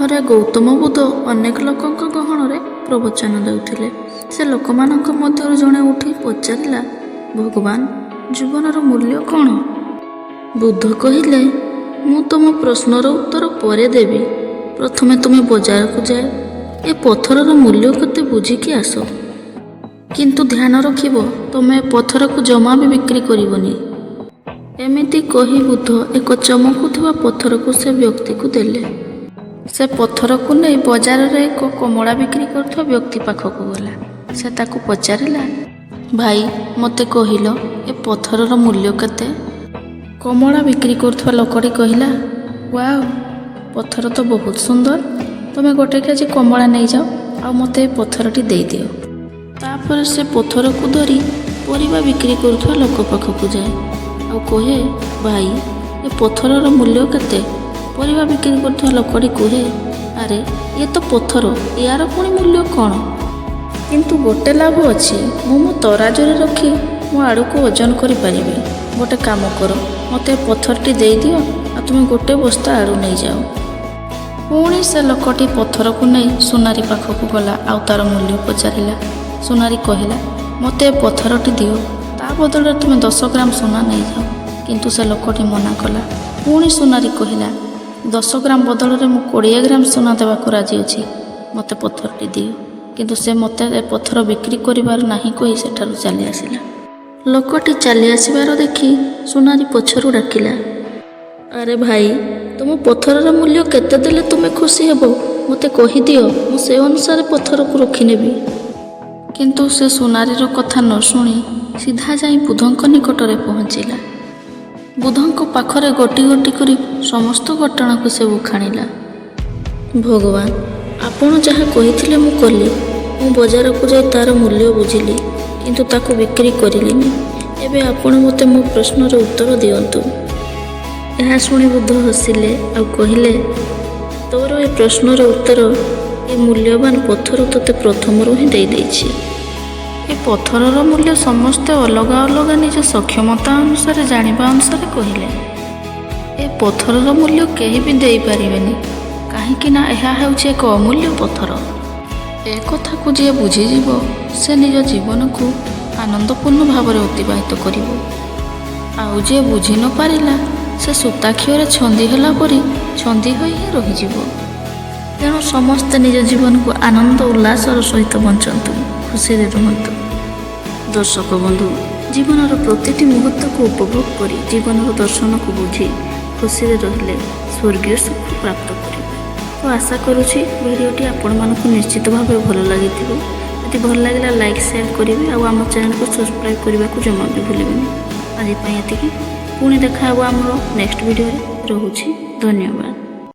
ଥରେ ଗୌତମ ବୁଦ୍ଧ ଅନେକ ଲୋକଙ୍କ ଗହଣରେ ପ୍ରବଚନ ଦେଉଥିଲେ। ସେ ଲୋକମାନଙ୍କ ମଧ୍ୟରୁ ଜଣେ ଉଠି ପଚାରିଲା, "ଭଗବାନ, ଜୀବନର ମୂଲ୍ୟ କ'ଣ?" ବୁଦ୍ଧ କହିଲେ, "ମୁଁ ତୁମ ପ୍ରଶ୍ନର ଉତ୍ତର ପରେ ଦେବି। ପ୍ରଥମେ ତୁମେ ବଜାରକୁ ଯାଇ ଏ ପଥରର ମୂଲ୍ୟ କେତେ ବୁଝିକି ଆସ। କିନ୍ତୁ ଧ୍ୟାନ ରଖିବ, ତୁମେ ଏ ପଥରକୁ ଜମା ବି ବିକ୍ରି କରିବନି।" ଏମିତି କହି ବୁଦ୍ଧ ଏକ ଚମକୁଥିବା ପଥରକୁ ସେ ବ୍ୟକ୍ତିକୁ ଦେଲେ। ସେ ପଥରକୁ ନେଇ ବଜାରରେ ଏକ କମଳା ବିକ୍ରି କରୁଥିବା ବ୍ୟକ୍ତି ପାଖକୁ ଗଲା। ସେ ତାକୁ ପଚାରିଲା, "ଭାଇ, ମୋତେ କହିଲ, ଏ ପଥରର ମୂଲ୍ୟ କେତେ?" କମଳା ବିକ୍ରି କରୁଥିବା ଲୋକଟି କହିଲା, "ୱାଓ, ପଥର ତ ବହୁତ ସୁନ୍ଦର। ତୁମେ 1 କେଜି କମଳା ନେଇଯାଅ ଆଉ ମୋତେ ଏ ପଥରଟି ଦେଇଦିଅ।" ତାପରେ ସେ ପଥରକୁ ଧରି ପରିବା ବିକ୍ରି କରୁଥିବା ଲୋକ ପାଖକୁ ଯାଏ ଆଉ କହେ, "ଭାଇ, ଏ ପଥରର ମୂଲ୍ୟ କେତେ?" ପରିବା ବିକ୍ରି କରୁଥିବା ଲୋକଟି କୁହେ, "ଆରେ, ଇଏ ତ ପଥର, ୟାର ପୁଣି ମୂଲ୍ୟ କ'ଣ? କିନ୍ତୁ ଗୋଟେ ଲାଭ ଅଛି, ମୁଁ ମୋ ତରାଜୁରେ ରଖି ମୋ ଆଳୁକୁ ଓଜନ କରିପାରିବି। ଗୋଟେ କାମ କର, ମୋତେ ଏ ପଥରଟି ଦେଇଦିଅ ଆଉ ତୁମେ ଗୋଟେ ବସ୍ତା ଆଳୁ ନେଇଯାଅ।" ପୁଣି ସେ ଲୋକଟି ପଥରକୁ ନେଇ ସୁନାରୀ ପାଖକୁ ଗଲା ଆଉ ତାର ମୂଲ୍ୟ ପଚାରିଲା। ସୁନାରୀ କହିଲା, "ମୋତେ ଏ ପଥରଟି ଦିଅ, ତା ବଦଳରେ ତୁମେ 10 ଗ୍ରାମ ସୁନା ନେଇଯାଅ।" କିନ୍ତୁ ସେ ଲୋକଟି ମନା କଲା। ପୁଣି ସୁନାରୀ କହିଲା, "10 ଗ୍ରାମ ବଦଳରେ ମୁଁ 20 ଗ୍ରାମ ସୁନା ଦେବାକୁ ରାଜି ଅଛି, ମୋତେ ପଥରଟି ଦିଅ।" କିନ୍ତୁ ସେ ମୋତେ ଏ ପଥର ବିକ୍ରି କରିବାର ନାହିଁ କହି ସେଠାରୁ ଚାଲି ଆସିଲା। ଲୋକଟି ଚାଲି ଆସିବାର ଦେଖି ସୁନାରୀ ପଛରୁ ଡାକିଲା, "ଆରେ ଭାଇ, ତୁମ ପଥରର ମୂଲ୍ୟ କେତେ ଦେଲେ ତୁମେ ଖୁସି ହେବ, ମୋତେ କହିଦିଅ। ମୁଁ ସେ ଅନୁସାରେ ପଥରକୁ ରଖିନେବି।" କିନ୍ତୁ ସେ ସୁନାରୀର କଥା ନ ଶୁଣି ସିଧା ଯାଇ ବୁଦ୍ଧଙ୍କ ନିକଟରେ ପହଞ୍ଚିଲା। ବୁଦ୍ଧଙ୍କ ପାଖରେ ଗୋଟି ଗୋଟି କରି ସମସ୍ତ ଘଟଣାକୁ ସେ ବଖାଣିଲା। "ଭଗବାନ, ଆପଣ ଯାହା କହିଥିଲେ ମୁଁ କଲି। ମୁଁ ବଜାରକୁ ଯାଇ ତାର ମୂଲ୍ୟ ବୁଝିଲି, କିନ୍ତୁ ତାକୁ ବିକ୍ରି କରିଲିନି। ଏବେ ଆପଣ ମୋତେ ମୋ ପ୍ରଶ୍ନର ଉତ୍ତର ଦିଅନ୍ତୁ।" ଏହା ଶୁଣି ବୁଦ୍ଧ ହସିଲେ ଆଉ କହିଲେ, "ତୋର ଏ ପ୍ରଶ୍ନର ଉତ୍ତର ଏ ମୂଲ୍ୟବାନ ପଥର ତୋତେ ପ୍ରଥମରୁ ହିଁ ଦେଇଦେଇଛି। ଏ ପଥରର ମୂଲ୍ୟ ସମସ୍ତେ ଅଲଗା ଅଲଗା ନିଜ ସକ୍ଷମତା ଅନୁସାରେ, ଜାଣିବା ଅନୁସାରେ କହିଲେ। ଏ ପଥରର ମୂଲ୍ୟ କେହି ବି ଦେଇପାରିବେନି, କାହିଁକି ନା ଏହା ହେଉଛି ଏକ ଅମୂଲ୍ୟ ପଥର। ଏ କଥାକୁ ଯିଏ ବୁଝିଯିବ, ସେ ନିଜ ଜୀବନକୁ ଆନନ୍ଦପୂର୍ଣ୍ଣ ଭାବରେ ଅତିବାହିତ କରିବ। ଆଉ ଯିଏ ବୁଝି ନ ପାରିଲା, ସେ ସୂତା ଖିଅରେ ଛନ୍ଦି ହେଲା ପରି ଛନ୍ଦି ହୋଇ ହିଁ ରହିଯିବ। ତେଣୁ ସମସ୍ତେ ନିଜ ଜୀବନକୁ ଆନନ୍ଦ ଉଲ୍ଲାସର ସହିତ ବଞ୍ଚନ୍ତୁ, ଖୁସିରେ ରୁହନ୍ତୁ।" ଦର୍ଶକ ବନ୍ଧୁ, ଜୀବନର ପ୍ରତିଟି ମୁହୂର୍ତ୍ତକୁ ଉପଭୋଗ କରି, ଜୀବନର ଦର୍ଶନକୁ ବୁଝି ଖୁସିରେ ରହିଲେ ସ୍ୱର୍ଗୀୟ ସୁଖ ପ୍ରାପ୍ତ କରିବେ। ତ ଆଶା କରୁଛି ଭିଡ଼ିଓଟି ଆପଣମାନଙ୍କୁ ନିଶ୍ଚିତ ଭାବେ ଭଲ ଲାଗିଥିବ। ଯଦି ଭଲ ଲାଗିଲା, ଲାଇକ୍, ସେୟାର କରିବେ ଆଉ ଆମ ଚ୍ୟାନେଲକୁ ସବସ୍କ୍ରାଇବ୍ କରିବାକୁ ଜମା ବି ଭୁଲିବେନି। ଆଜି ପାଇଁ ଏତିକି। ପୁଣି ଦେଖା ହେବ ଆମର ନେକ୍ସଟ ଭିଡ଼ିଓରେ। ରହୁଛି, ଧନ୍ୟବାଦ।